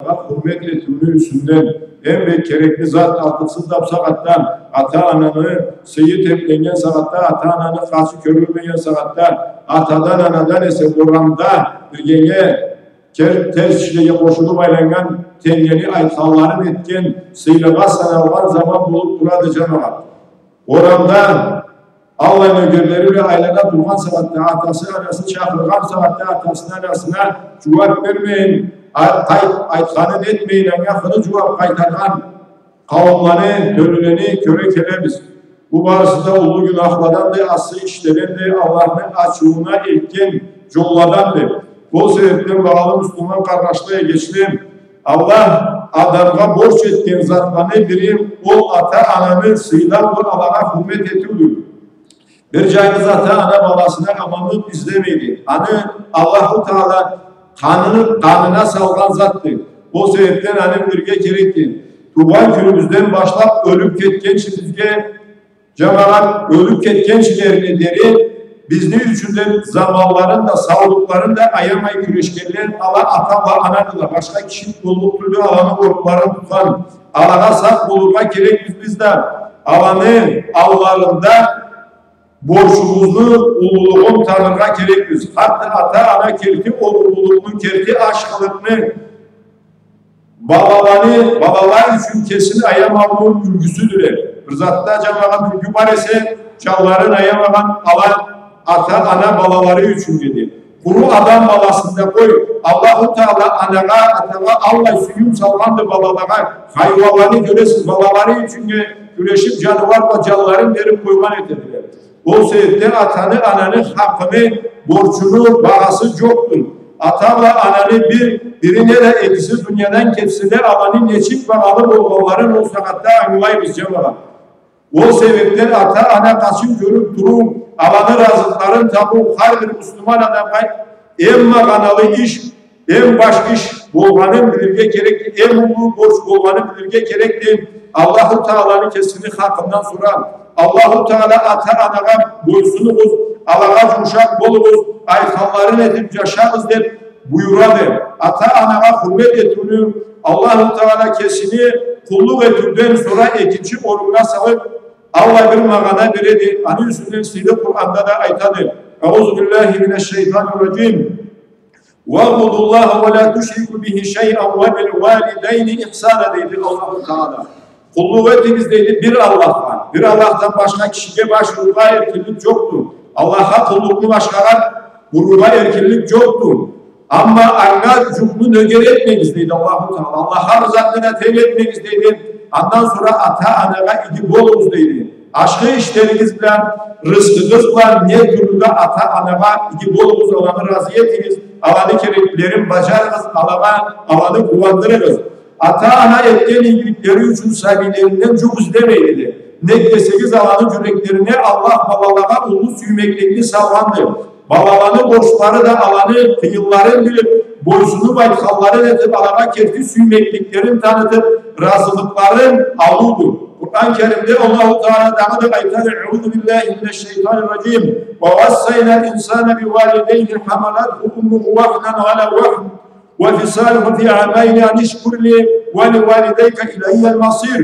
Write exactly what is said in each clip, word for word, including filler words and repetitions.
Хурмет этиуню юсюнден эм бек керекли зат, артыкъсыз да бусагъатда ата-ананы сыйы тепленнген сагъатда, ата-ананы къачы кёрюлмеген сагъатда, атадан, анадан эсе орамда биргенге кер-, терс ишлеге къошулуп айланнган тенгени айтханларын этген сыйлыгъа саналгъан заман болуп турады, джамагъат. Орамда аллай нёгерлери бла айлана тургъан сагъатда, атасы, анасы чакъыргъан сагъатда атасына, анасына джууап бермейин, а-, къай-, айтханын этмейин, анга хыны джууап къайтаргъан къауумланы, тёлюлени кёре келебиз. Бу барысы да уллу гюнахладанды, асы ишледенди, Аллахны ачыуна элтген джолладанды. Ол себепден, багъалы муслиман къарнашла, эгечле, Аллах адамгъа борч этген затланы бири ол ата-ананы сыйлау бла алагъа хурмет этиудю. Бир джангыз ата-ана баласына аманлыкъ излемейди. Аны Аллаху Таала къанын-, къанына салгъан затды. Ол себепден аны билирге керекди. Туугъан кюнюбюзден башлап ёлюп кетгинчи бизге, джамагъат, ёлюп кетгинчилерине дери бизни ючюн да заманларын да, саулукъларын да аямай кюрешгенле ала ата бла анадыла. Башха киши боллукъ тюлдю аланы орунларын тутхан. Алагъа сакъ болургъа керекбиз биз да. Аланы алларында борчубузну уллулугъун таныргъа керекбиз. Хатта ата-ана керти огъурлулукъну, керти ашхылыкъны балаланы, балала ючюн кесин аямауну юлгюсюдюле. Бир затда, джамагъат, юлгю бар эсе, джанларын аямагъан ала ата-ана балалары ючюн деди. Къуру адам баласын да къой, Аллаху Таала анагъа, атагъа аллай сюйюм салгъанды балалагъа, хайуанланы кёресиз, балалары ючюннге кюрешип, джаныуар бла джанларын берип къойгъан этедиле. Ол себепден атаны, ананы хакъыны, борчуну багъасы джокъду. Ата бла ананы бир, бирине да экиси дуниядан кетсе да, аланы нечик багъалы болгъанларын ол сагъатда ангылайбыз, джамагъат. Ол себепден ата-ана къачын кёрюп туруп, аланы разылыкъларын табыу хар бир муслиман адамгъа эм магъаналы иш, эм баш иш болгъанын билирге керекди, эм уллу борч болгъанын билирге керекди. Аллаху Тааланы кесини хакъындан сора. Аллаху Таала ата-анагъа бойсунугъуз, алагъа джумушакъ болугъуз, айтханларын этип джашагъыз деп буюрады. Ата-анагъа хурмет этиуню Аллаху Таала кесини къуллукъ этиуден сора экинчи оруннга салып, аллай бир магъана береди. Аны юсюнден сыйлы Къуранда да айтады. أعوذ بالله من الشيطان الرجيم. واعبدوا الله ولا تشركوا به شيئا وبالوالدين إحسانا, дейди Аллаху Таала. Къуллукъ этигиз, дейди, бир Аллахха. Бир Аллахдан башха кишиге баш урургъа эркинлик джокъду. Аллахха къуллукъну башхагъа бурургъа эркинлик джокъду. Амма анга джукъну нёгер этмегиз, дейди Аллаху Таала. Аллахха бир затны да тенг этмегиз, дейди. Андан сора ата-анагъа иги болугъуз, дейди. Ашхы ишлеригиз бла, рызкъыгъыз бла, не тюрлю да ата-анагъа иги болугъуз, аланы разы этигиз, аланы кереклилерин баджарыгъыз, алагъа, аланы къууандырыгъыз. Ата-ана этген игиликлери ючюн сабийлеринден джукъ излемейдиле. Нек десегиз, аланы джюреклерине Аллах балалагъа уллу сюймекликни салгъанды. Балаланы борчлары да аланы къыйынларын билип, бойсунуп, айтханларын этип, алагъа керти сюймекликлерин танытып, разылыкъларын алыуду. Къуран Керимде Аллаху Таала дагъыда айтады: أعوذ بالله من الشيطان الرجيم. ووصينا الإنسان بوالديه حملته أمه وهنا على وهن وفصاله في عامين أن اشكر لي ولوالديك إلي المصير.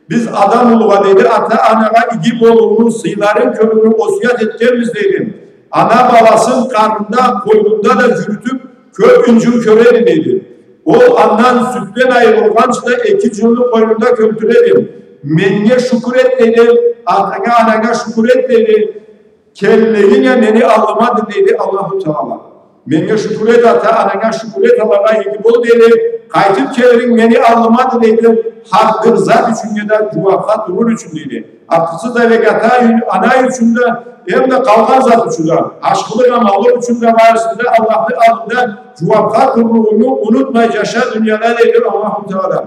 Биз адам улугъа, дейди, ата-анагъа иги болууну, сыйларын кёрюуню осуят этгенбиз, дейди. Ана баласын къарнында, къойнунда да джюрютюп, кёп джыл кёреди, дейди. Ол андан сютден айырылгъынчы да эки джылны къойнунда кёлтюреди. Меннге шукур эт, дейди, атанга, ананга шукур эт, дейди. Келлегинг а мени аллымады, дейди Аллаху Таала. Меннге шукур эт, ата-ананга шукур эт, алагъа иги бол, дейди. Къайтып келиринг мени аллымады, дейди. Хар бир зат ючюннге да джууапха турур ючюн, дейди. Артыкъсыз да бек ата, ана ючюн да, эм да къалгъан зат ючюн да, ашхылыкъ амалы ючюн да, барысы да Аллахны аллында джууапха турлугъунгу унутмай джаша дунияда, дейди Аллаху Таала.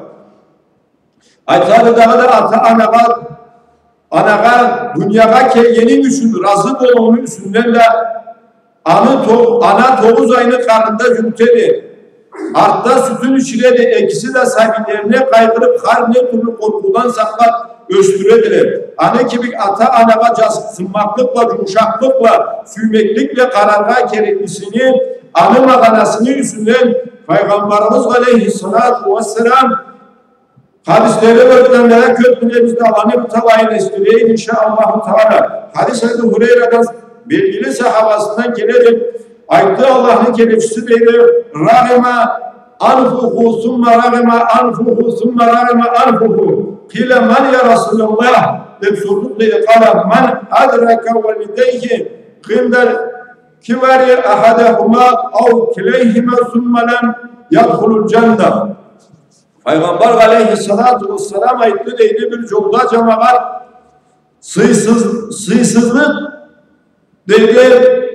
Айтады дагъыда, ата-анагъа, анагъа дуниягъа келгенинг ючюн разы болууну юсюнден да аны то-, ана тогъуз айны къарнында джюрютеди. Артда сютюн ичиреди, экиси да сабийлерине къайгъырып, хар не тюрлю къоркъуудан сакълап ёсдюредиле. Аны кибик ата-анагъа джазыкъсынмакълыкъ бла, джумушакълыкъ бла, сюймеклик бла къараргъа кереклисини Аны магъанасыны юсюнден Файгъамбарыбыз алейхиссалату уассалам хадислери бла да кёп билебиз да, аланы бир талайын эсгерейик, иншаАллаху Таала. Хадис Абу Хурейрадан, белгили сахабасындан келеди. Айтды Аллахны келечиси, дейди: «Рагъима анфуху, сумма рагъима анфуху, сумма рагъима анфуху». «Къила ман, я Расулаллах?» — деп сордукъ, дейди. «Къала ман адрака валидайхи къиндал кибари ахадахума ау килайхима сумма лам ядхулул джанна». Файгъамбар алейхиссалату уассалам айтды, дейди, бир джолда, джамагъат, сыйсыз-, сыйсызлыкъ, дейди,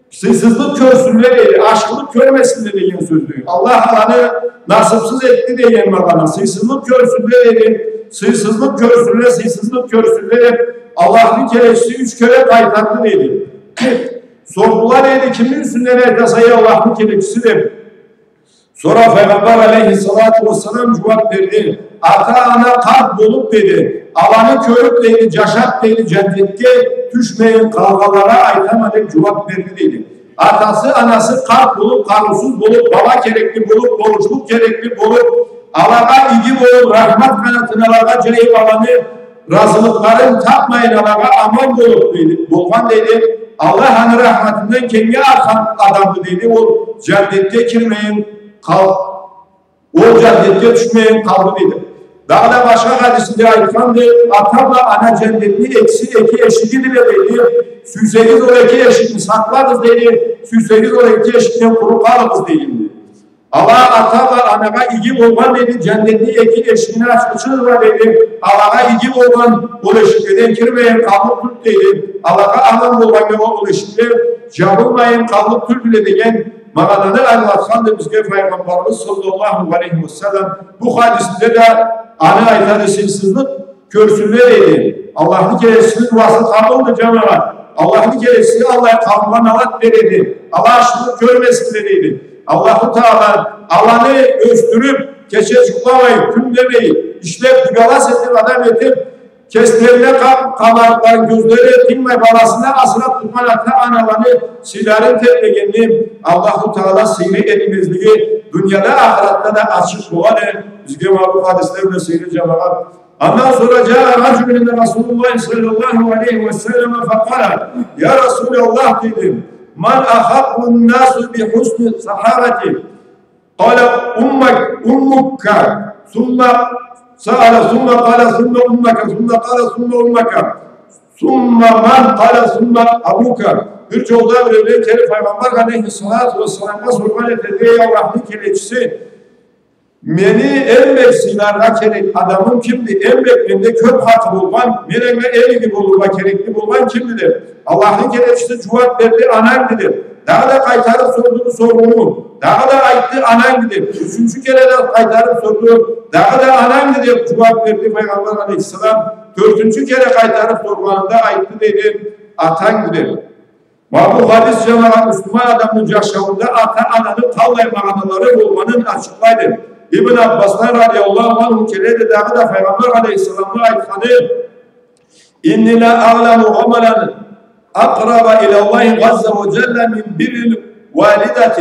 сыйсызлыкъ кёрсюнле, дейди, ашхылыкъ кёрмесинле деген сёздю. Аллах аланы насыбсыз этди деген магъана. Сыйсызлыкъ кёрсюнле, дейди, сыйсызлыкъ кёрсюнле, сыйсызлыкъ кёрсюнле деп, Аллахны келечиси юч кере къайтарды, дейди. Сордула, дейди: «Кимни юсюнден айтаса, эй Аллахны келечиси?» — деп. Сора Файгъамбар алейхиссалату уассалам джууап берди: «Ата-ана къарт болуп, — дейди, — аланы кёрюп, — дейди, — джашап, — дейди, — джандетге тюшмейин къалгъанлагъа айтама», — деп джууап берди, дейди. Атасы, анасы къарт болуп, къарыусуз болуп, бала керекли болуп, болушлукъ керекли болуп, алагъа иги болуп, рахмат къанатын алагъа джайып, аланы разылыкъларын тапмайын, алагъа аман болуп, дейди, болгъан, дейди. Аллах аны рахматындан кенгге архан адамды, дейди. Ол джандетге кирмейин къал-, ол джандетге тюшмейин къалды, дейди. Дагъыда башха хадисинде айтханды: «Ата бла ана джандетни экиси эки эшигидиле», — дейди. «Сюйсегиз, ол эки эшикни сакълагъыз, — дейди, — сюйсегиз, ол эки эшикден къуру къалыгъыз», — дейди. Ала ата бла анагъа иги болгъан, дейди, джандетни эки эшигини ачхычыдыла, дейди. Алагъа иги болгъан ол эшикледен кирмейин къаллыкъ тюлдю, дейди. Алагъа аман болгъаннга ол эшикле джабылмайын къаллыкъ тюлдюле деген магъананы ангылатханды бизге Файгъамбарыбыз саллаллаху алейхи ва саллам. Бу хадисде да аны айтады, сыйсызлыкъ кёрсюнле, дейди. Аллахны келечисини дуасы къабылды, джамагъат. Аллахны келечиси аллай къауумгъа налат береди. Ала ашхылыкъ кёрмесинле, дейди. Аллаху Таала аланы ёсдюрюп, кече джукъламай, кюн демей, ишлеп, дыгалас этип, адам этип, кеслерине къа-, къабарыкъларын кёзлери тыймай, баласына асырап тургъан ата-аналаны сыйларын тебрегенни Аллаху Таала сыйлы этмезлиги дунияда, ахыратда да ачыкъ болады. Бизге ма бу хадисле бла, сыйлы джамагъат. Андан сора جاء رجل إلى رسول الله صلى الله عليه وسلم فقال: «يا رسول الله, — дейди, — من أحق الناس بحسن صحابتي؟» قال: «أمك، أمك، ثم سأل، ثم قال: ثم أمك، ثم قال: ثم أمك، ثم من؟ قال: ثم أبوك». Бир джолда биреулен келип Файгъамбар алейхиссалату уассаламгъа соргъан этеди: «Эй Аллахны келечиси, мени эм бек сыйларгъа керек адамым кимди? Эм бек менде кёп хакъы болгъан, мен анга эм иги болургъа керекли болгъан кимди?» — деп. Аллахны келечиси джууап берди: «Анангды», — деп. Дагъыда къайтарып сорду бу сорууну. Дагъыда айтды: «Анангды», — деп. Ючюнчю кере да къайтарып сорду. Дагъыда: «Анангды», — деп джууап берди Файгъамбар алейхиссалам. Тёртюнчю кере къайтарып соргъанында айтды, дейди: «Атангды», — деп. Ма бу хадис, джамагъат, муслиман адамны джашауунда ата-ананы къаллай магъаналары болгъанын ачыкълайды. Ибн Аббасдан радияллаху анху келеди, дагъыда Файгъамбар алейхиссаламны айтханы: «إني لا أعلم عملا أقرب إلى الله عز وجل من بر الوالدة».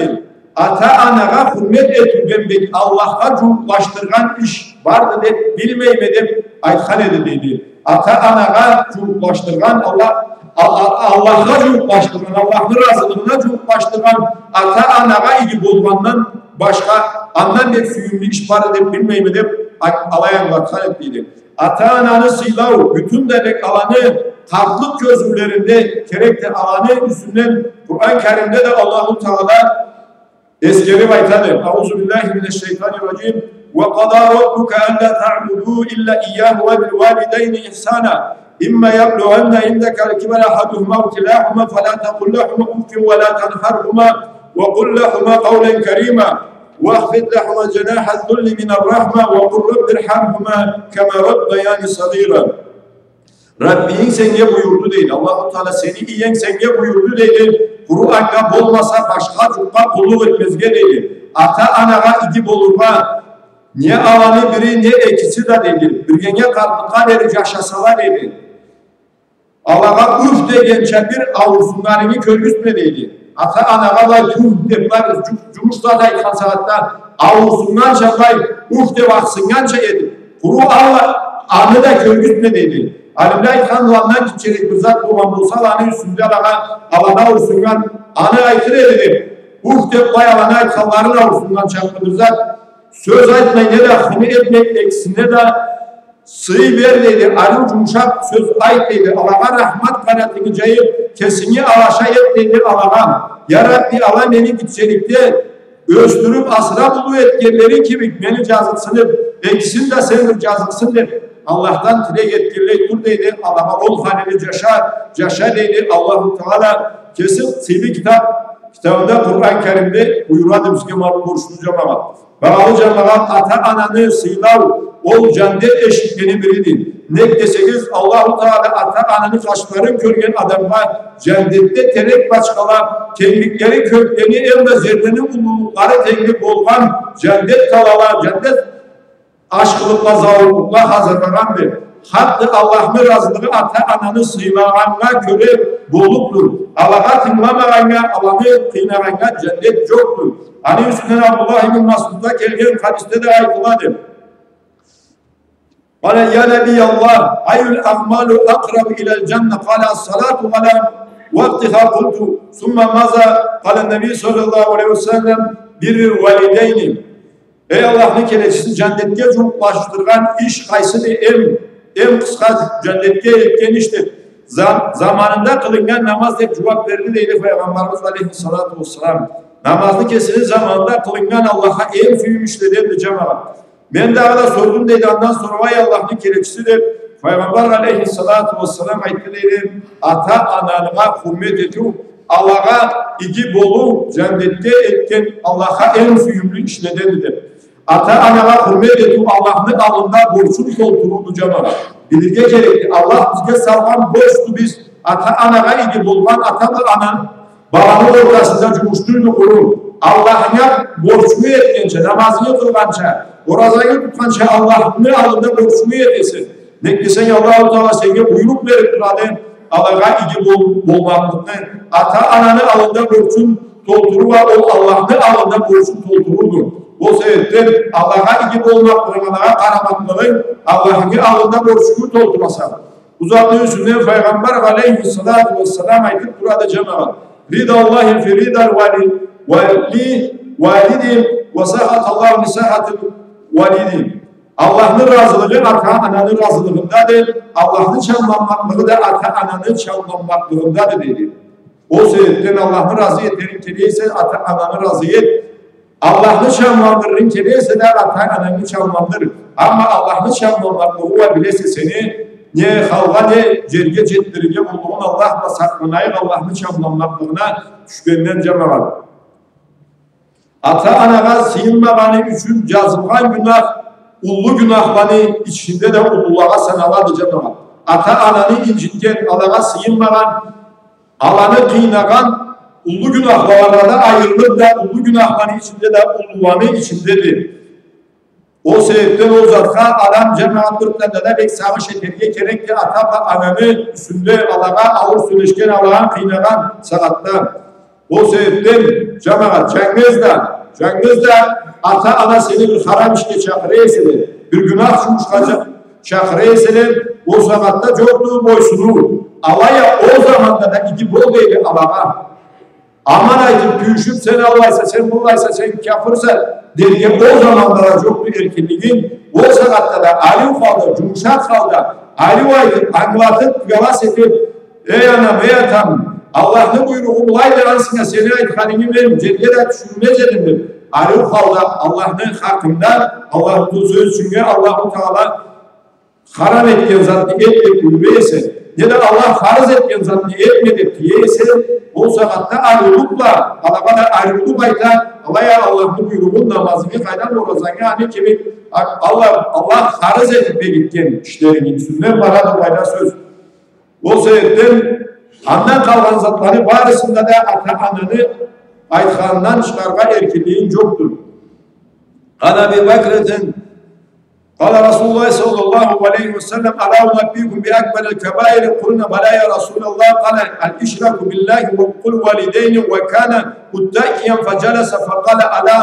Ата-анагъа хурмет этиуден бек Аллахха джууукълашдыргъан иш барды деп билмейме, деп айтхан эди, дейди. Ата-анагъа джууукълашдыргъан, Аллах, а-, а-, Аллахха джууукълашдыргъан, Аллахны разылыгъына джууукълашдыргъан ата-анагъа иги болгъандан башха, андан бек сюйюмлю иш барды деп билмейме, деп а-, алай ангылатхан эди, дейди. Ата-ананы сыйлау, бютюн да бек аланы къартлыкъ кёзюулеринде керекди, аланы юсюнден Къуран Каримде да Аллаху Таала эсгерип айтады. أعوذ بالله من الشيطان الرجيم. وقضى ربك ألا تعبدوا إلا إياه وبالوالدين إحسانا. إما يبلغن عندك الكبر أحدهما أو كلاهما فلا تقل لهما أف ولا تنهرهما وقل لهما قولا كريما واخفض لهما جناح الذل من الرحمة وقل رب ارحمهما كما ربياني صغيرا. Раббийинг сеннге буюрду, дейди. Аллаху Таала, сени иенг сеннге буюрду, дейди. Къуру анга болмаса, башха джукъгъа къуллукъ этмезге, дейди. Ата-анагъа иги болургъа, не аланы бири, не экиси да, дейди, биргенге къартлыкъгъа дери джашасала, дейди, алагъа уф дегенча бир ауузунганынг кёргюзтме, дейди. Ата-анагъа былай тюф деп, былай бир джу-, джумуш зат айтхан сагъатда ауурсуннганча, былай уф деп ахсыннганча этип, къуру ала, аны да кёргюзтме, дейди. Алимле айтханла, андан гитчерек бир зат болгъан болса, аланы юсюнде алагъа, аланы ауурсуннган, аны айтыр эди деп, уф деп, былай аланы айтханларын ауурсуннган чакълы бир зат. Сёз айтмай, неда хыны этмей, экисине да сый бер, дейди, ариу джумушакъ сёз айт, дейди, алагъа рахмат къанатынгы джайып, кесинги алаша эт, дейди, алагъа. Я Рабби, ала мени гитчеликде ёсдюрюп, асырап уллу этгенлери кибик, мени джазыкъсынып, экисин да сен бир джазыкъсын деп, Аллахдан тилек этгенлей тур, дейди, алагъа ол халили джаша, джаша, дейди, Аллаху Таала кеси сыйлы китап, китабында, Къуран Каримде буюрады бизге ма бу борчну, джамагъат. Багъалы джамагъат, ата-ананы сыйлау, ол джандет эшиклени бириди. Нек десегиз, Аллаху Таала ата-ананы къашларын кёрген адамгъа джандетде терек бачхала, кенгликлери кёклени эмда зерлени уллулукълары тенгли болгъан джандет талала, джандет ашхылыкъла, зауукълукъла хазырлагъанды. Хатты Аллахны разылыгъы ата-ананы сыйлагъаннга кёре боллукъду. Алагъа тынгыламагъаннга, аланы къыйнагъаннга джандет джокъду. Аны юсюнден Абдуллах ибн Масъудда келген хадисде да айтылады. قال: يا نبي الله، أي الأعمال أقرب إلى الجنة؟ قال: الصلاة على وقتها. قلت: ثم ماذا؟ قال النبي صلى الله عليه وسلم: بر الوالدين. Эй Аллахны келечиси, джандетге джууукълашдыргъан иш къайсыды, эм, эм къысха джандетге элтген иш деп, за-, заманында къылыннган намаз деп джууап берди, дейди Файгъамбарыбыз алейхиссалату уассалам. Намазны кесини заманында къылыннган Аллахха эм сюйюм ишледенди, джамагъат. Мен дагъыда сордум, дейди, андан сора, эй Аллахны келечиси, деп, Файгъамбар алейхиссалату уассалам айтды, дейди, ата-ананга хурмет этиу, алагъа иги болуу джандетге элтген Аллахха эм сюйюмлю ишледенди, деп. Ата-анагъа хурмет этиу Аллахны аллында борчун толтурууду, джамагъат. Билирге керекди, Аллах бизге салгъан борчду, биз ата-анагъа иги болгъан ата бла ана баланы ортасында джумуш тюлдю къуру. Аллахынга борчунгу этгенча, намазынгы къылгъанча, оразангы тутханча Аллахны аллында борчунгу этесе. Нек десенг, Аллаху Таала сеннге буйрукъ берип турады, алагъа иги бол-, болмакълыкъны, ата-ананы аллында борчун толтуруу а ол Аллахны аллында борчун толтурууду. Ол себепден алагъа иги болмакълыгъынг, алагъа къарамакълыгъынг Аллахны аллында борчунгу толтураса. Бу затны юсюнден Файгъамбар алейхиссалату уассалам айтып турады, джамагъат. رضا الله في رضا الوالد، والدي، والدي، وسخط الله من سخط الوالدين. Аллахны разылыгъы ата-ананы разылыгъындады, Аллахны чамланмакълыгъы да ата-ананы чамланмакълыгъындады, дейди. Ол себепден Аллахны разы этеринг келе эсе, ата-ананы разы эт. Аллахны чамландырырынг келе эсе да, ата-анангы чамландыр. Амма Аллахны чамланмакълыгъы уа, билесе, сени не халгъа, не джерге джетдирирге боллугъун Аллах бла сакъланайыкъ, Аллахны чамланмакълыгъына тюшгенден, джамагъат. Ата-анагъа сыйынмагъаны ючюн джазылгъан гюнах уллу гюнахланы ичинде да уллулагъа саналады, джамагъат. Ата-ананы инджитген, алагъа сыйынмагъан, аланы къыйнагъан уллу гюнахладан да айырылыб да, уллу гюнахланы ичинде да уллуланы ичиндеди. Ол себепден ол затха адам, джамагъат, бир танда да бек сагъыш этерге керекди, ата бла ананы юсюнде алагъа ауур сёлешген, аланы къыйнагъан сагъатда. Ол себепден, джамагъат, джангыз да, джангыз да ата-ана сени бир харам ишге чакъыра эселе, бир гюнах джумушха ча-, чакъыра эселе, ол сагъатда джокъду бойсунуу. Алай а ол заманда да иги бол дейди алагъа. Аман айтыб, тюйюшюб, сен аллайса, сен быллайса, сен кяфырса дерге ол заманда да джокъду эркинлигинг. Ол сагъатда да ариу халда, джумушакъ халда, ариу айтыб, ангылатыб, тыгалас этиб, эй анам, эй атам, Аллахны буйругъу былайды, ансына сени айтханынгы мен джерге да тюшюрмез эдим деб, ариу халда Аллахны хакъында, Аллахны сёзю ючюннге Аллаху Таала харам этген затны эт деб буюра эсе, неда Аллах фарыз этген затны этме деб тие эсе, ол сагъатда ариулукъ бла, алагъа да ариулукъ айта, алай а Аллахны буйругъун, намазынгы къайдан, оразангы, аны кибик, а-, Аллах, Аллах фарыз этиб бегитген ишлерини юсюнден барады былайда сёз. Ол себебден андан къалгъан затланы барысында да ата-ананы айтханындан чыгъаргъа эркинлигинг джокъду. عن أبي بكرة قال رسول الله صلى الله عليه وسلم: ألا أنبئكم بأكبر الكبائر؟ قلنا: بلى يا رسول الله. قال: الإشراك بالله وعقوق الوالدين. وكان متكئا فجلس فقال: ألا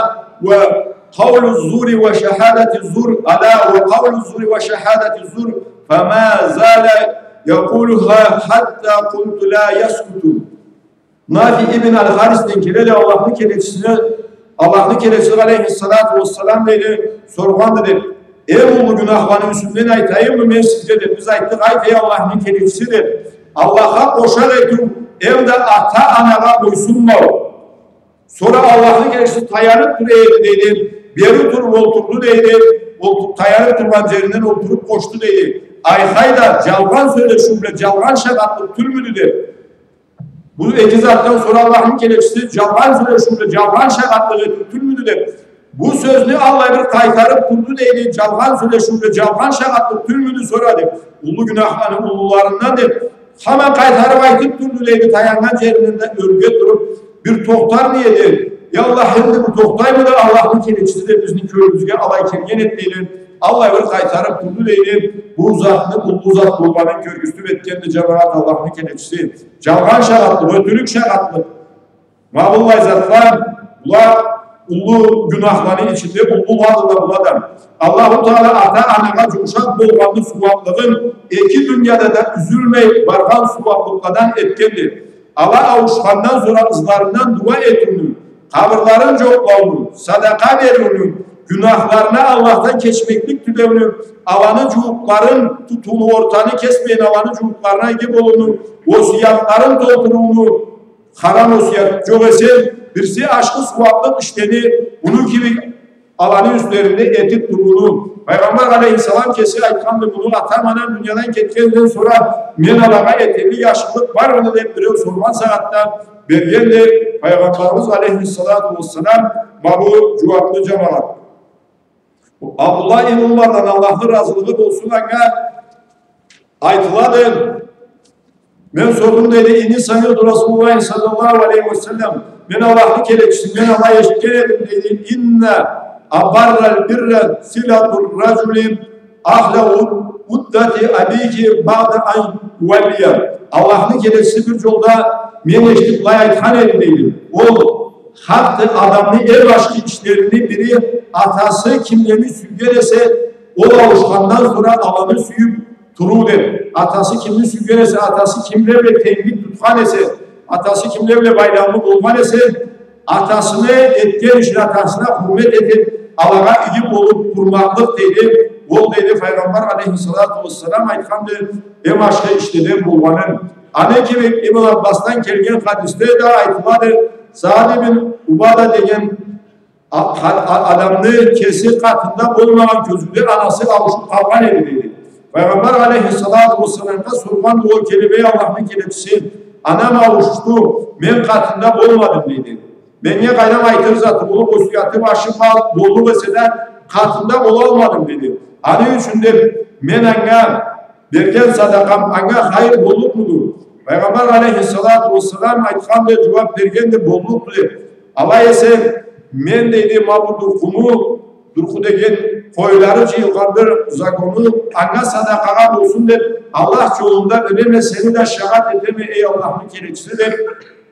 وقول الزور وشهادة الزور، ألا وقول الزور وشهادة الزور. فما زال يقولها حتى قلت: لا يسكت. Нафи ибн аль-Харисден келеди, Аллахны келечиси, Аллахны келечиси алейхиссалату уассалам, дейди, соргъанды деп: «Эм уллу гюнахланы юсюнден айтайыммы мен сизге?» — деп. Биз айтдыкъ: «Айт, эй Аллахны келечиси», — деп. Аллахха къошакъ этиу, эмда ата-анагъа бойсунмау. Сора Аллахны келечиси таянып тура эди, дейди. Бери туруп олтурду, дейди. Ол таянып тургъан жеринден олтуруп къошду, дейди: «Айхай да, джалгъан сёлешиу бла джалгъан шагъатлыкъ тюлмюдю?» — деп. Бу эки затдан сора Аллахны келечиси: «Джалгъан сёлешиу бла джалгъан шагъатлыкъ этиу тюлмюдю?» — деп. Бу сёзню аллай бир къайтарып турду, дейди, «Джалгъан сёлешиу бла джалгъан шагъатлыкъ тюлмюдю сора?» — деп. «Уллу гюнахланы уллуларындан», — деп. Хаман къайтарып айтып турду, дейди, таяннган жеринден да ёрге туруп, бир тохтармы эди? «Я Аллах, энди бу тохтаймыды, Аллахны келечиси?» — деп, бизни кёлюбюзге алай келген эди, дейди. Аллай бир къайтарып турду, дейди. Бу затны уллу зат болгъанын кёргюзтюп этгенди, джамагъат, Аллахны келечиси. Джалгъан шагъатлыкъ, ётюрюк шагъатлыкъ. Ма быллай затла, была уллу гюнахланы ичинде уллуладыла была да. Аллаху Таала ата-анагъа джумушакъ болгъанны сууаблыгъын эки дунияда да юзюлмей баргъан сууаблыкъладан этгенди. Ала ауушхандан сора ызларындан дуа этиуню, къабырларын джокълауну, садакъа бериуню, гюнахларына Аллахдан кечмеклик тилеуню, аланы джууукъларын тутууну, ортаны кесмейин, аланы джууукъларына иги болууну, осуятларын толтурууну, харам осуят джокъ эсе, бирси ашхы сууаблыкъ ишлени, муну кибик аланы юслеринде этип турууну. Пайгъамбар алейхиссалам кеси айтханды, муну атам-анам дуниядан кетгенден сора мен алагъа этерлик ашхылыкъ бармыды деп биреу соргъан сагъатда, бергенди Пайгъамбарыбыз алейхиссалату уассалам ма бу джууаблы, джамагъат. Абдуллах ибн Умардан, Аллахны разылыгъы болсун анга, айтылады: «Мен сордум, — дейди, — إني سمعت رسول الله صلى الله عليه وسلم, мен Аллахны келечисинден алай эшитген эдим, — дейди, — إن أبر البر صلة الرجل أهل ودة أبيه بعد أن يولي». Аллахны келечиси бир джолда мен эшитип былай айтхан эди, дейди. Ол хакъды адамны эм ашхы ишлерини бири, атасы кимлени сюйген эсе, ол ауушхандан сора аланы сюйюп туруу, деп. Атасы кимни сюйген эсе, атасы кимле бла тенглик тутхан эсе, атасы кимле бла байламлы болгъан эсе, атасыны этген ишин, атасына хурмет этип, алагъа иги болуп турмакълыкъ, дейди. Ол, дейди, Пайгъамбар алейхиссалату уассалам айтханды, эм ашхы ишледен болгъанын. Аны кибик Ибн Аббасдан келген хадисде да айтылады, Саад ибн Убада деген а-, а-, а-, адамны кеси къатында болмагъан кёзюуде анасы ауушуп къалгъан эди, дейди. Пайгъамбар алейхиссалату уассаламгъа соргъанды ол келип: «Эй Аллахны келечиси, анам ауушду, мен къатында болмадым», — дейди. «Меннге къайдам айтыр заты болуп, осуяты башым ал-, боллукъ эсе да, къатында болалмадым», — дейди. «Аны ючюн», — деп, «мен анга берген садакъам анга хайыр боллукъмуду?» Пайгъамбар алейхиссалату уассалам айтханды, джууап бергенди: «Боллукъду», — деп. «Алай эсе, мен, — дейди, — ма бу дуркъуму, дуркъу деген къойлары джыйылгъан бир загону, анга садакъагъа болсун деп, Аллах джолунда, билеме, сени да шагъат этеме, эй Аллахны келечиси», — деп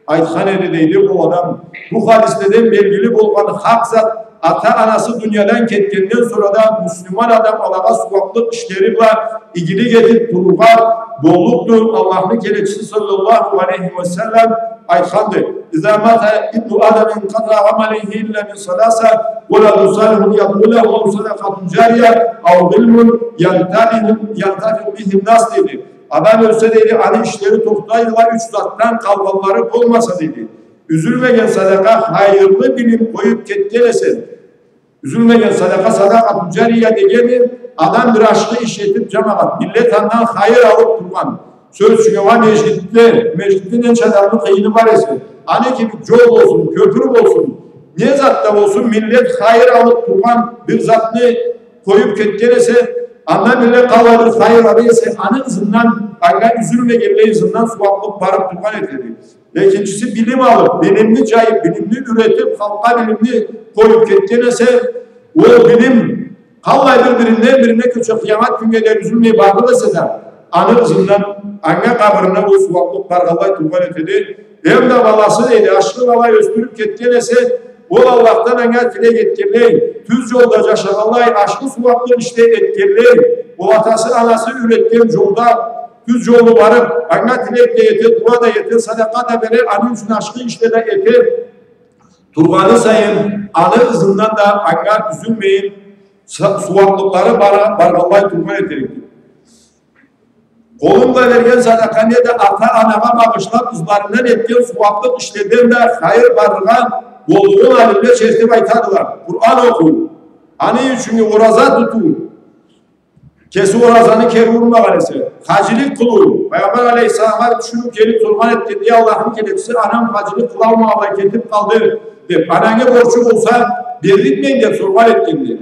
айтхан эди, дейди, бу адам. Бу хадиследен белгили болгъан хакъ зат, ата-анасы дуниядан кетгенден сора да муслиман адам алагъа сууаблыкъ ишлери бла игилик этип турургъа боллукъду. Аллахны келечиси саллаллаху алейхи ва саллам айтханды: «إذا مات ابن آدم انقطع عمله إلا من ثلاثة: ولد صالح يدعو له، أو صدقة جارية، أو علم ينتفع، ينتفع به الناس», — дейди. Адам ёлсе, дейди, аны ишлери тохтайдыла юч затдан, къалгъанлары болмаса, дейди. Юзюлмеген садакъа, хайырлы билим къоюп кетген эсе. Юзюлмеген садакъа, садакъату джария дегени, адам бир ашхы иш этип, джамагъат, миллет андан хайыр алып тургъан. Сёз ючюн, уа межгитде, межгитде ненча адамны къыйыны бар эсе, аны кибик джол болсун, кёпюр болсун, не зат да болсун, миллет хайыр алып тургъан бир затны къоюп кетген эсе, андан бир къалгъан хайыр ала эсе, аны ызындан, анга юзюлмегенлей ызындан сууаблыкъ барып тургъан этеди. Экинчиси, билим алып, билимни джайып, билимни юретип, халкъгъа билимни къоюп кетген эсе, ол билим Къаллай бир-биринден бирине кёче, къыямат кюннге дери юзюлмей барлыкъ эсе да, аны ызындан анга, къабырына ол сууаблыкъ баргъанлай тургъан этеди. Эм да баласы, дейди, ашхы бала ёсдюрюб кетген эсе, ол Аллахдан анга тилек этгенлей, тюз джолда джашагъанлай, ашхы сууаблыкъ ишде этгенлей, ол атасы-анасы юретген джолда тюз джолну барыб, анга тилек да эте, дуа да эте, садакъа да бере, аны ючюн ашхы ишле да эте тургъаны сайын, аны ызындан да анга юзюлмейин, са-, сууаблыкълары бара-, баргъанлай тургъан этерикди. Къолунг бла берген садакъанг да ата-анагъа багъышлаб, ызларындан этген сууаблыкъ ишледен да хайыр барыргъа боллугъун алимле чертиб айтадыла. Къуран окъуу, аны ючюн ораза тутуу, кеси оразаны кери урмагъан эсе, хаджилик къылыу, Пайгъамбар алейхиссаламгъа бир тиширыу келиб соргъан этгенди: «Эй Аллахны келечиси, анам хаджилик къылалмагъанлай кетиб къалды», — деб, анангы борчу болса, берликмисе деб соргъан этгенди.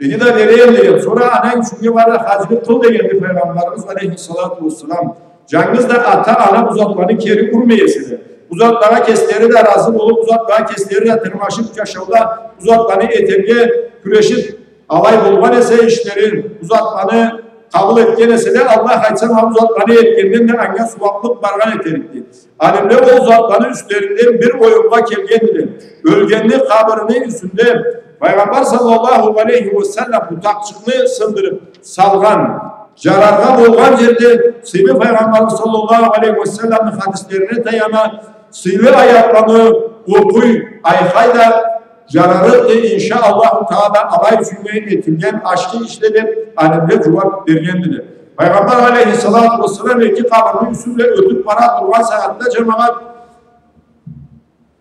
Иги да, берейим деген. Сора ананг ючюн бары да хаджилик къыл дегенди Пайгъамбарыбыз алейхиссалату уассалам. Джангыз да ата-ана бу затланы кери урмай эселе, бу затлагъа кеслери да разы болуб, бу затлагъа кеслери да тырмашыб, джашауда бу затланы этерге кюрешиб, алай болгъан эсе ишлери, бу затланы къабыл этген эселе, Аллах айтса, ма бу затланы этгенден да анга сууаблыкъ баргъан этерикди. Алимле ол затланы юслеринден бир оюмгъа келгендиле. Ёлгенни къабырыны юсюнде Пайгъамбар саллаллаху алейхи уа саллам бутакъчыкъны сындырыб салгъан, джараргъа болгъан джерде сыйлы Пайгъамбарыбыз саллаллаху алейхи уа салламны хадислерине таяна, сыйлы аятланы окъуй, айхай да джарарыкъды, иншаАллаху Таала, алай ючюн этилген ашхы ишле деб, алимле джууаб бергендиле. Пайгъамбар алейхиссалату уассалам эки къабырны юсю бла ётюб бара тургъан сагъатда, джамагъат,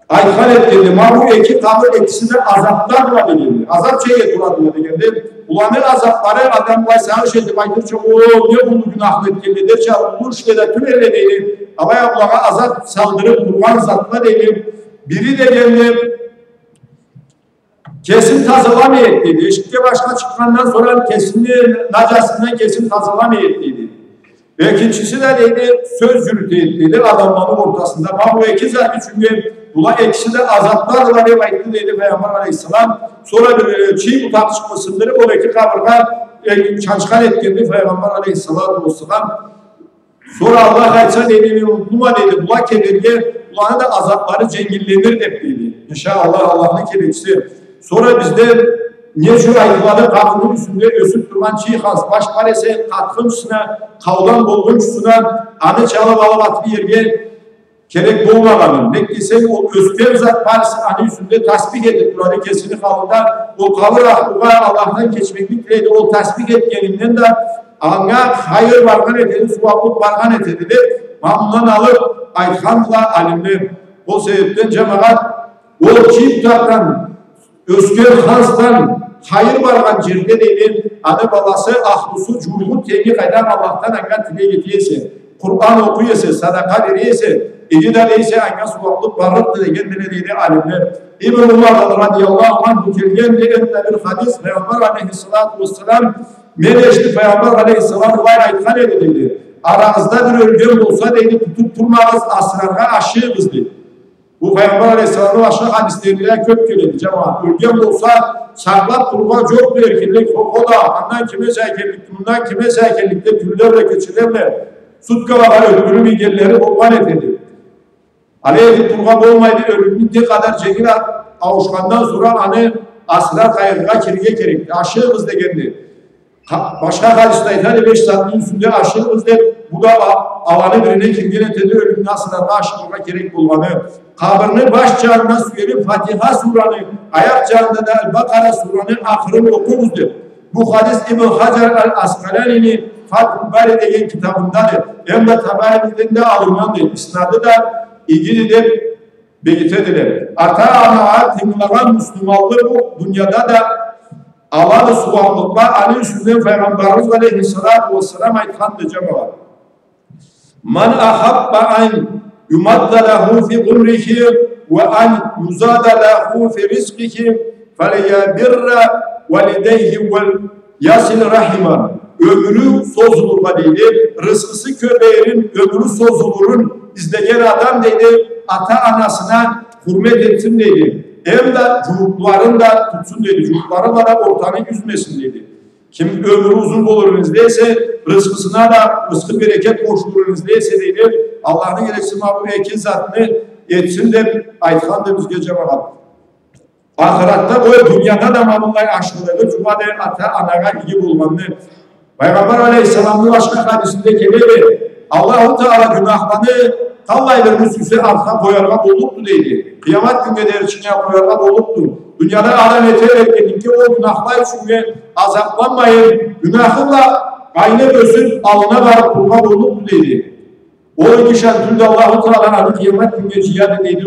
айтхан этгенди: «Ма бу эки къабыр экиси да азабдадыла», — дегенди. Азаб чекге турадыла дегенди. Буланы азаблары, адам былай сагъыш этиб айтырча, о, не уллу гюнахны этгенле дерча, уллу ишле да тюл элле, дейди. Алай а булагъа азаб салдырыб тургъан затла, дейди. Бири дегенди, кесин тазаламай эди, дейди. Эшикге башха чыкъгъандан сора кесини наджасындан кесин тазаламай эди, дейди. Экинчиси да, дейди, сёз джюрюте эди, дейди, адамланы ортасында. Ма бу эки зат ючюн, дейди, була экиси да азабдадыла деб айтды, дейди, Пайгъамбар алейхиссалам. Сора бир, э, чий бутакъчыкъны сындырыб, ол эки къабыргъа, э, чанчхан этгенди Пайгъамбар алейхиссалату уассалам. Сора Аллах айтса, дейди, мен унутдум а, дейди, була келирге, буланы да азаблары дженгилленир деб, дейди. ИншаАллах, Аллахны келечиси. Сора бизде не джюр айтылады, къабырны юсюнде ёсюб тургъан чий ханс баш бар эсе, къатхынчысына, къаудан болгъунчусуна, аны чалыб алыб атыб иерге керек болмагъанын, нек десенг, ол ёсген зат барысы аны юсюнде тасбих этиб турады кесини халында, ол къабыр ахлугъа Аллахдан кечмеклик тилейди, ол тасбих этгенинден да анга хайыр баргъан этеди, сууаблыкъ баргъан этеди деб, ма мындан алыб айтхандыла алимле. Ол себебден, джамагъат, ол чий бутакъдан ёсген хансдан хайыр баргъан джерде, дейди, аны баласы, ахлусу, джууугъу, тенги къайдам Аллахдан анга тилек эте эсе, Къуран окъуй эсе, садакъа бере эсе, иги да дей эсе, анга сууаблыкъ барлыкъды дегендиле, дейди алимле. Ибн Умардан радияллаху анху келгенди энтда бир хадис, Пайгъамбар алейхиссалату уассалам, мен эшитдим, Пайгъамбар алейхиссалам былай айтхан эди, дейди. Арагъызда бир ёлген болса, дейди, тутуб турмагъыз, асыраргъа ашыгъыз, дейди. Бу Пайгъамбар алейхиссаламны башха хадислеринде кёб келеди, джамагъат. Ёлген болса, сакълаб турургъа джокъду эркинлик, хо-, хо да, андан ким эсе экенликди, мындан ким эсе экенликди, кюнле бла, кечеле бла, суткала бла ёлтюрюб ийгенлери болгъан этеди. Алай этиб турургъа болмайды, ёлюмню не къадар дженгил а-, ауушхандан сора аны асырар къайгъыгъа кирирге керекди. Ашыгъыз дегенди. Ха-, башха хадисде айтады, беш затны юсюнде ашыгъыз деб, бу да а-, аланы бирине кирген этеди, ёлюмню асыраргъа ашыгъыргъа керек болгъаны. Къабырны баш джанына сюелиб, Фатиха сураны, аякъ джанында да Аль-Бакъара сураны ахырын окъугъуз деб. Бу хадис Ибн Хаджар Аль-Аскъаланини Фатхуль Бари деген китабындады. Эм да Табариниден да алыннганды. Иснады да игиди деб бегитедиле. Ата-анагъа тынгылагъан муслиманлы бу дунияда да алады сууаблыкъла, аны юсюнден Пайгъамбарыбыз алейхиссалату уассалам айтханды, джамагъат. من أحب أن يمد له في عمره وأن يزاد له في رزقه فليبر والديه وليصل رحمه. Ёмюрю созулургъа, дейди, рызкъысы кёбейирин, ёмюрю созулурун излеген адам, дейди, ата-анасына хурмет этсин, дейди. Эм да джууукъларын да тутсун, дейди. Джууукълары бла да ортаны юзмесин, дейди. Ким ёмюрю узун болурун излей эсе, рысхысына да рысхы берекет къошулурун излей эсе, дейди, Аллахны келечиси ма бу эки затны этсин деб айтханды бизге, джамагъат. Ахыратда, къой, дунияда да ма быллай ашхылыгъы джууады ата-анагъа иги болгъанны. Пайгъамбар алейхиссаламны башха хадисинде келеди: Аллаху Таала гюнахланы къаллай бирин сюйсе артха къояргъа боллукъду, дейди. Къыямат кюннге дери чыкъгъан къояргъа боллукъду. Дунияда адам эте бергенинге, ол гюнахла ючюннге азабланмайын, гюнахы бла айланыб ёсюб, аллына барыб турургъа боллукъду, дейди. Ол киши тюлдю, Аллаху Таала аны къыямат кюннге джыяды, дейди,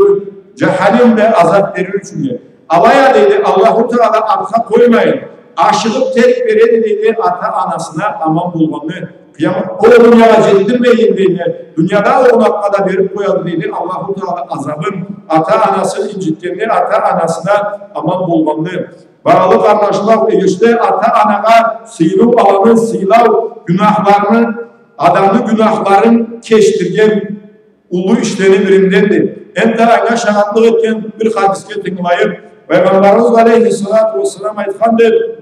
джаханим бла азаб берир ючюннге. Алай а, дейди, Аллаху Таала артха къоймайын, ашыгъыб терк береди, дейди, ата-анасына аман болгъанны. Къыямат, ол дуниягъа джетдирмейин, дейди, дунияда ол къонакъгъа да бериб къояды, дейди, Аллаху Таала азабын, ата-анасын инджитгенни, ата-анасына аман болгъанны. Багъалы къарнашла, эгечде ата-анагъа сыйлы, аланы сыйлау, гюнахларыны, адамны гюнахларын кечдирген уллу ишлени биринденди. Энтда анга шагъатлыкъ этген бир хадисге тынгылайыкъ. Пайгъамбарыбыз алейхиссалату уассалам айтханды: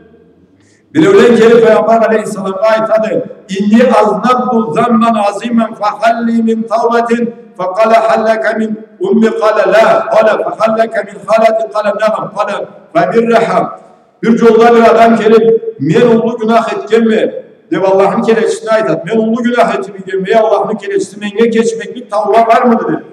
биреулен келиб Пайгъамбар алейхиссаламгъа айтады: «Инни азнабту занбан азиман фахал ли мин таубатин». Факъала: «Халлака мин умми?» Къала: «Ла». Къала: «Фахаллака мин халатин?» Къала: «Нагъам». Къала: «Фабирраха». Бир джолда бир адам келиб: «Мен уллу гюнах этгенме», — деб Аллахны келечисине айтады. «Мен уллу гюнах этиб ийгенме, эй Аллахны келечиси, меннге кечмеклик, тауба бармыды?» — деб.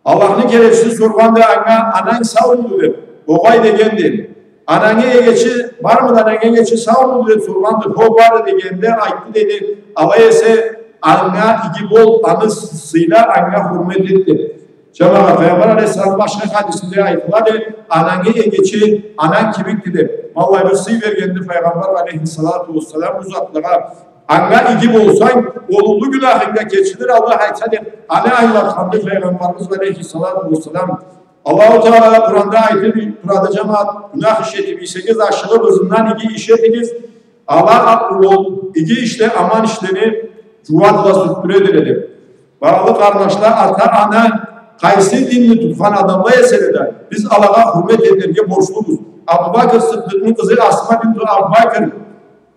Аллахны келечиси соргъанды анга: «Ананг саумуду?» — деб. «Огъай», — дегенди. «Анангы эгечи бармыды, анангы эгечи саумуду?» — деб соргъанды. «Хо, барды», — дегенде, айтды, дейди: «Алай эсе, анга иги бол, аны сыйла, анга хурмет эт», — деб. Джамагъат, Пайгъамбар алейхиссалам башха хадисинде айтылады: «Анангы эгечи ананг кибикди», — деб. Аллай бир сый бергенди Пайгъамбар алейхиссалату уассалам бу затлагъа. Анга иги болсанг, ол уллу гюнахынг да кечилир, Аллах айтса, деб, аны ангылатханды Пайгъамбарыбыз алейхиссалату уассалам. Аллаху Таала Къуранда айтыб турады, джамагъат: «Гюнах иш этиб ийсегиз, ашыгъыб ызындан иги иш этигиз». Ала ол иги ишле аман ишлени джууадыла, сюртдюредиле, деб. Багъалы къарнашла, ата-ана къайсы динни тутхан адамла эселе да, биз алагъа хурмет этерге борчлубуз. Абу Бакр Сыддыкъны къызы Асма бинту Абу Бакр.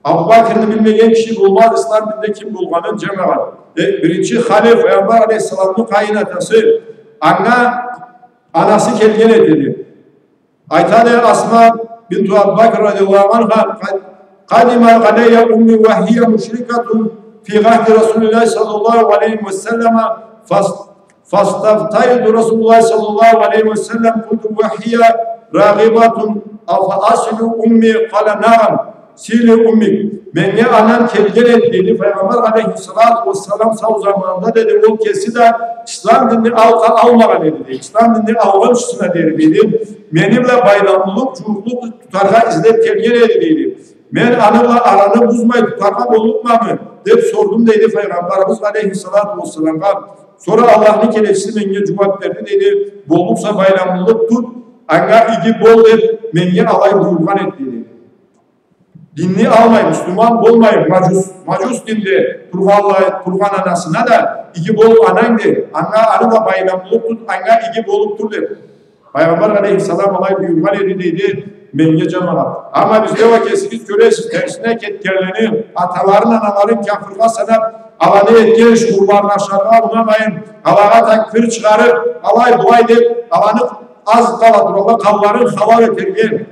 Абу Бакрны билмеген киши болмаз ислам динде ким болгъанын, джамагъат. Э, биринчи халиф, Пайгъамбар алейхиссаламны къайын атасы, анга анасы келген этеди. Айтады Асма бинту Абу Бакр радияллаху анха: «Къад-, къадима алейя умми ва хия мушрикатун фи гъахди Расулиллахи саллаллаху алейхи ва саллама, фас-, фастафтайту Расулаллахи саллаллаху алейхи ва саллам, къулту ва хия рагъибатун, афа асилу умми?» Къала: «Нагъам, сили уммик». Меннге анам келген эди, дейди, Пайгъамбар алейхиссалату уассалам сау заманында, дейди, ол кеси да ислам динни алгъа алмагъан эди, дейди. Ислам динни алгъынчысына дери, дейди, мени бла байламлылыкъ, джууукълукъ тутаргъа излеб келген эди, дейди. Мен аны бла араны бузмай тутаргъа боллукъмамы, деб сордум, дейди, Пайгъамбарыбыз алейхиссалату уассаламгъа. Сора Аллахны келечиси меннге джууаб берди, дейди: «Боллукъса, байламлылыкъ тут, анга иги бол», — деб, меннге алай буюргъан эди, дейди. Динни алмай, муслиман болмай, мажус, мажус динде тургъанлай-, тургъан анасына да иги бол, ананг, деб, анга, аны бла байламлылыкъ тут, анга иги болуб тур, деб. Пайгъамбар алейхиссалам алай буюргъан эди, дейди, меннге, джамагъат. Амма бизде уа кесигиз кёресиз, терсине кетгенлени, аталарын, аналарын кяфыргъа санаб, аланы этген иш къурбанлашаргъа унамайын, алагъа такбир чыгъарыб, алай-былай деб, аланы аз къала туралла, къанларын халал этерге.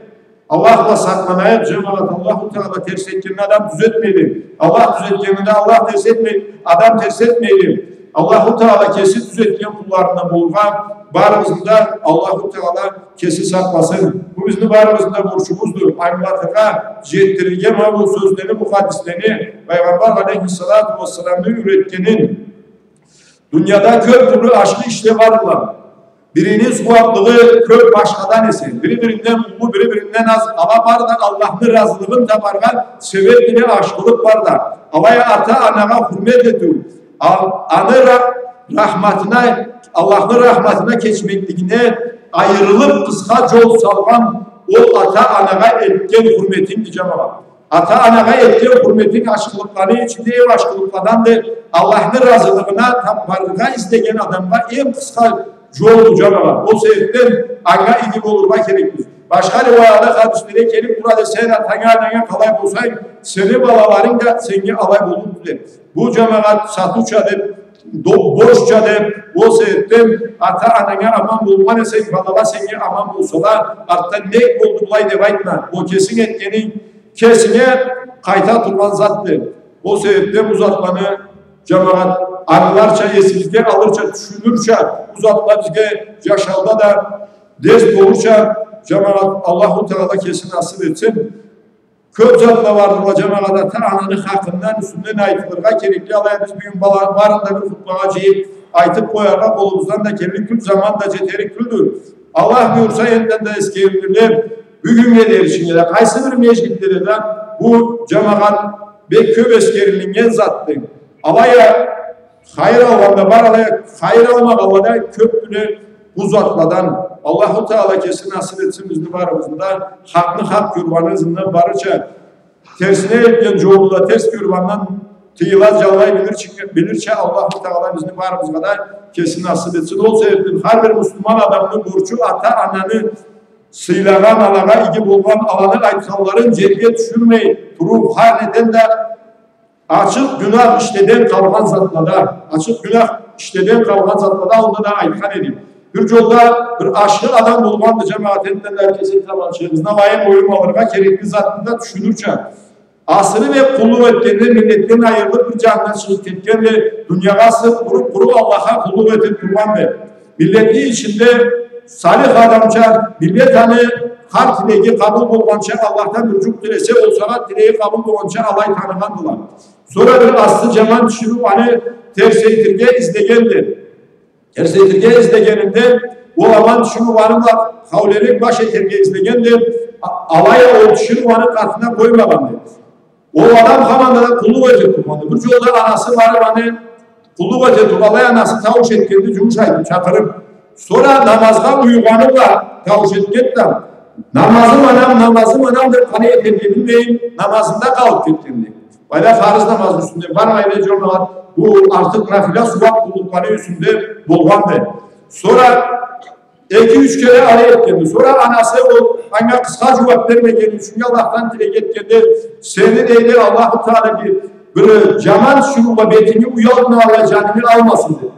Аллах бла сакъланайыкъ, джамагъат, Аллаху Таала терс этгенни адам тюзетмейди. Аллах тюзетгенни да Аллах терс этмейди, адам терс этмейди. Аллаху Таала кеси тюзетген къулларындан болургъа барыбызны да Аллаху Таала кеси сакъласын. Бу бизни барыбызны да борчубузду. Ангылатыргъа, джетдирирге ма бу сёзлени, бу хадислени, Пайгъамбар алейхиссалату уассаламны юретгенин. Дунияда кёб тюрлю ашхы ишле бардыла. Бирини сууаблыгъы кёб башхадан эсе, бири биринден уллу, бири биринден аз, ала бары да Аллахны разылыгъын табаргъа себеб бла ашхылыкъ барды. Алай а ата-анагъа хурмет этиу, ал-, аны ра-, рахматына, Аллахны рахматына кечмеклигине айырылыб къысха джол салгъан ол ата-анагъа этген хурметинди, джамагъат. Ата-анагъа этген хурметинг ашхылыкъланы ичинде эм ашхылыкъладанды, Аллахны разылыгъына табаргъа излеген адамгъа эм къысха джолду, джамагъат. Ол себебден анга иги болургъа керекбиз. Башха риуаятда, хадиследе келип турады: сен атанга, ананга къалай болсанг, сени балаларынг да сеннге алай боллукъду деп. Бу, джамагъат, сатыуча деп, до-, борчча деп, ол себепден ата-ананга аман болгъан эсенг, балала сеннге аман болсала, артда нек болду былай деп айтма. Ол кесинг этгенинг кесинге къайта тургъан затды. Ол себепден бу затланы, джамагъат, ангыларча, эсибизге алырча, тюшюнюрча, бу затла бизге джашауда да дерс болурча, джамагъат, Аллаху Тагъала кеси насып этсин. Кёп затла бардыла, джамагъат, ата-ананы хакъындан, юсюнден айтылыргъа керекли. Алай а биз бюгюн бала-, барын да бир хутбагъа джыйып, айтып къояргъа къолубуздан да келлик тюл, заман да джетерик тюлдю. Аллах буюрса, энтда да эсгерилирле, бюгюннге дери ичинде да, къайсы бир межгитледе да бу, джамагъат, бек кёп эсгерилиннген затды. Алай а хайыр алгъан да бар, алай а хайыр алмагъанла да кёпдюле бу затладан. Аллаху Тагъала кеси насып этсин бизни барыбызны да хакъны хакъ кёрюп, аны ызындан барырча, терсине этген джолну да терс кёрюп, андан тыйыла, джанлай билирча, билирча Аллаху Тагъала бизни барыбызгъа да кеси насып этсин. Ол себепден хар бир муслиман адамны борчу ата-ананы сыйлагъан, алагъа иги болгъан, аланы айтханларын джерге тюшюрмей туруп, хар неден да ачыкъ гюнах ишледен къалгъан затлада, ачыкъ гюнах ишледен къалгъан затлада, алда да айтхан эдик. Бир джолда бир ашхы адам болгъанды, джамагъат, энтда да кеси тамашачыгъызны алайын, оюм алыргъа керекли затны да тюшюнюрча. Асыры бек къуллукъ этгенди, миллетден айырылып, бир джанына чыгъып кетгенди, дуниягъа сыгъып, къуру, къуру Аллахха къуллукъ этип тургъанды. Миллетни ичинде салих адамча, миллет аны хар тилеги къабыл болгъанча, Аллахдан бир джукъ тилесе, ол сагъат тилеги къабыл болгъанча алай таныгъандыла. Сора бир асты джаман тюшюрюп, аны терсейтирге излегенди. Терсейтирге излегенинде, ол аман тюшюрюп, аны бла хаулелик баш этерге излегенди, а-, алай а ол тюшюрюп, аны къатына къоймагъанды. Ол адам хаманда да къуллукъ этип тургъанды. Бир джолда анасы барып, аны къуллукъ эте тургъанлай, анасы таууш этгенди, джумуш айтып, чакъырып. Сора намазгъа уюгъаны бла таууш этгенди да, «Намазым, анам, намазым, анам», деп, къалай этерге билмейин, намазында къалып кетгенди. Былайда фарыз намазны юсюнде бармайды, джамагъат, бу артыкъ нафила сууап къуллукъланы юсюнде болгъанды. Сора эки-юч кере алай этгенди. Сора анасы ол анга къысха джууап бермегени ючюн Аллахдан тилек этгенди: «Сени, — дейди, — Аллаху Тагъала бир, бир джаман тюшюрюп бла бетинги уялтмагъанлай джанынгы алмасын», — деди.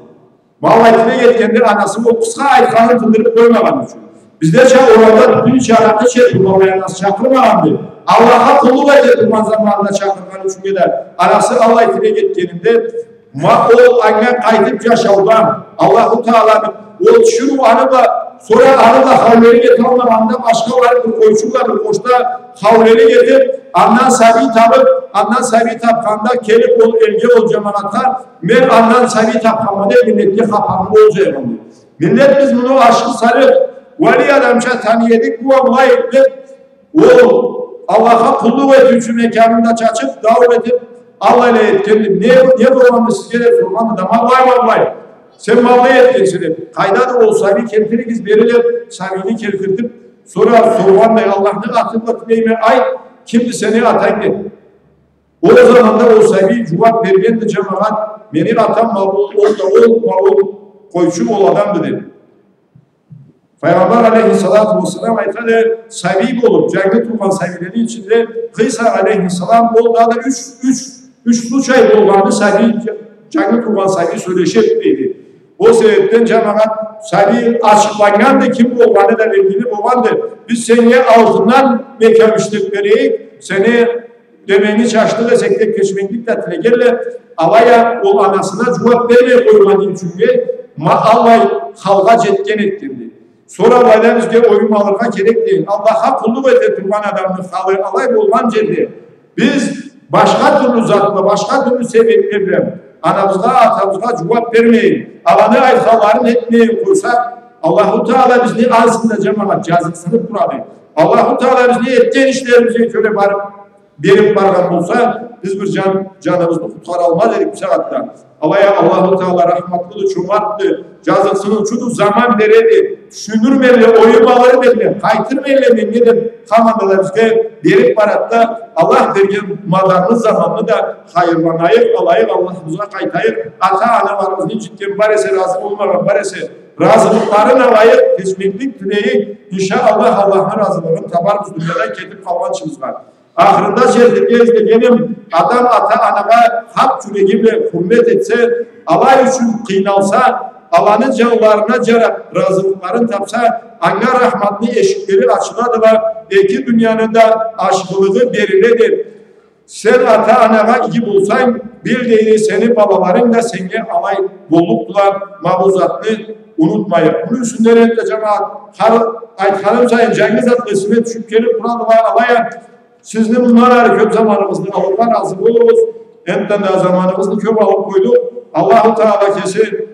Ма алай тилек этгенди, анасы ол къысха айтханын тындырып къоймагъаны ючюн. Биздеча орамда тютюн иче, аракъы иче тургъанлай анасы чакъырмагъанды. Аллахха къуллукъ эте тургъан заманында чакъыргъаны ючюн да анасы алай тилек этгенинде, ма ол анга къайтып джашаудан, Аллаху Тагъаланы ол тюшюрюп аны бла, сора аны бла хаулелик эталмагъанда, башха барып бир къойчу бла бир къошда хаулелик этип, андан сабий табып, андан сабий тапханда келип ол элге, ол джамагъатха: «Мен андан сабий тапханма», — деп, миллетге хапарны ол джайгъанды. Миллет, биз муну ашхы салих, уалий адамча таный эдик, бу а былай деп, ол Аллахха къуллукъ этиучю меканында чачып, даур этип, аллай эле этгенди. «Не, не болгъанды сизге?» — деп соргъанды да, «Ма былай, ма былай. Сен ма былай этгенсе», — деп. «Къайдады ол сабий, келтиригиз бери», — деп, сабийни келтиртип, сора соргъанды: «Аллахны аты бла тилейме, айт, кимди сени атанг?» — деп. Ол заманда ол сабий джууап бергенди, джамагъат: «Мени атам ма бу, ол да ол, ма ол къойчу, ол адамды», — деп. Файгъамбар алейхиссалату уассалам айтады, сабий болуп, джангы туугъан сабийлени ичинде Къыйса алейхиссалам, ол да, да юч, юч, юч случай болгъанды, сабий, джангы туугъан сабий сёлешеди, дейди. Ол себепден, джамагъат, сабий ачыкъланнганды, ким болгъаны да белгили болгъанды. Биз сеннге алтындан мекям ишлеп берейик, сени деменги чачдыкъ эсек деп, кечмеклик да тилегенле, алай а ол анасына джууап бермей къойгъаны ючюннге, ма аллай халгъа джетген этгенди. Сора былайда бизге оюм алыргъа керек дейим. Аллахха къуллукъ эте тургъан адамны халы алай болгъан джерде, биз башха тюрлю затла, башха тюрлю себепле бла анабызгъа, атабызгъа джууап бермейин, аланы айтханларын этмейин къойсакъ, Аллаху Тагъала бизни ансы да, джамагъат, джазыкъсынып турады. Аллаху Тагъала бизни этген ишлерибизге кёре барып, берип баргъан болса, биз бир джан, джаныбызны къутхаралмаз эдик бу сагъатда. Алай а Аллаху Тагъала рахматлыды, чомартды, джазыкъсыныучуду, заман береди, тюшюнюрмелле, оюм алырмелле, къайтырмелле меннге деп, хаманда да бизге берип барады да, Аллах берген мадарны, заманны да хайырланайыкъ, алайыкъ, Аллахыбызгъа къайтайыкъ. Ата-аналарыбызны инджитген бар эсе, разы болмагъан бар эсе, Разылыкъларын алайыкъ, кечмеклик тилейик. Иншааллах, Аллахны разылыгъын табарбыз дуниядан кетип къалгъанчыбызгъа. Ахырында жетдирирге излегеним, адам ата-анагъа хакъ джюреги бла хурмет этсе, алай ючюн къыйналса, аланы джанларына джарап, разылыкъларын тапса, анга рахматны эшиклери ачыладыла, эки дунияны да ашхылыгъы бериледи. Сен ата-анагъа иги болсанг, бир да сени балаларынг да сеннге алай боллукъдула, ма бу затны унутмайыкъ. Муну юсюнден энтда, джамагъат, хар айтханым сайын джангы затла эсиме тюшюп келип турадыла, алай а сизни мындан ары кёп заманыгъызны алыргъа разы болурбуз. Энтда да заманыгъызны кёп алып къойдукъ. Аллаху Таала кеси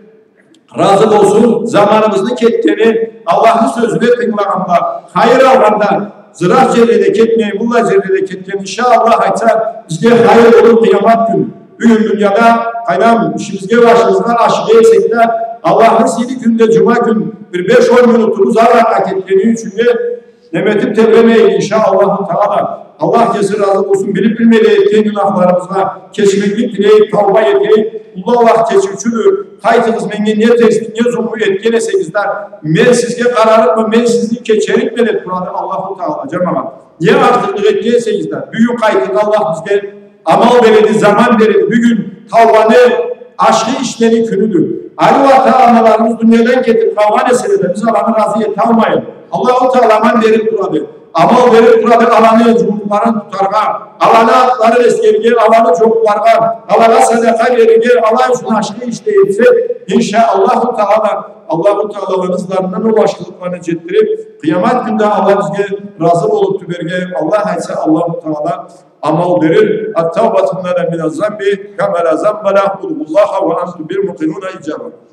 разы болсун. Заманыбызны кетгени, Аллахны сёзюне тынгылагъанла, хайыр алгъанда, зыракъ джерледе кетмей, быллай джерледе кетген, иншааллах, айтса, бизге хайыр болур къыямат кюн. Бюгюн дунияда, къайдам, ишибизге, башыбызгъа ашыгъа эсек да, Аллахны сыйлы кюнде, джума кюн, бир беш-он минутубуз узакъгъа кетгени ючюн да, неме этип тебремейик, иншааллаху Таала. Аллах кеси разы болсун, билип-билмей да этген гюнахларыбызгъа кечмеклик тилейик, тауба этейик. Уллу Аллах кечиучюдю. Къайтыгъыз, меннге не терслик, не зулму этген эсегиз да, мен сизге къарарыкъма, мен сизни кечерикме, деп турады Аллаху Таала, джамагъат. Не артыкълыкъ этген эсегиз да, бюгюн къайтыргъа Аллах бизге амал береди, заман береди. Бюгюн таубаны, ашхы ишлени кюнюдю. Али ата-аналарыбыз дуниядан кетип къалгъан эселе да, биз аланы разы эталмайыкъ. Аллаху Таала аман берип турады. Амал берип турады аланы джумукъларын тутаргъа, аланы атларын эсгерирге, аланы джокъларгъа, алагъа садакъа берирге, ала ючюн ашхы ишде этсек, иншааллаху Таала, Аллаху Таала аланы ызларындан ол ашхылыкъланы джетдирип, къыямат кюнде Аллах бизге разы болуп тюберге, Аллах айтса, Аллаху Таала амал берир. التائب من الذنب كمن لا ذنب له، ادعوا الله وأنتم موقنون بالإجابة.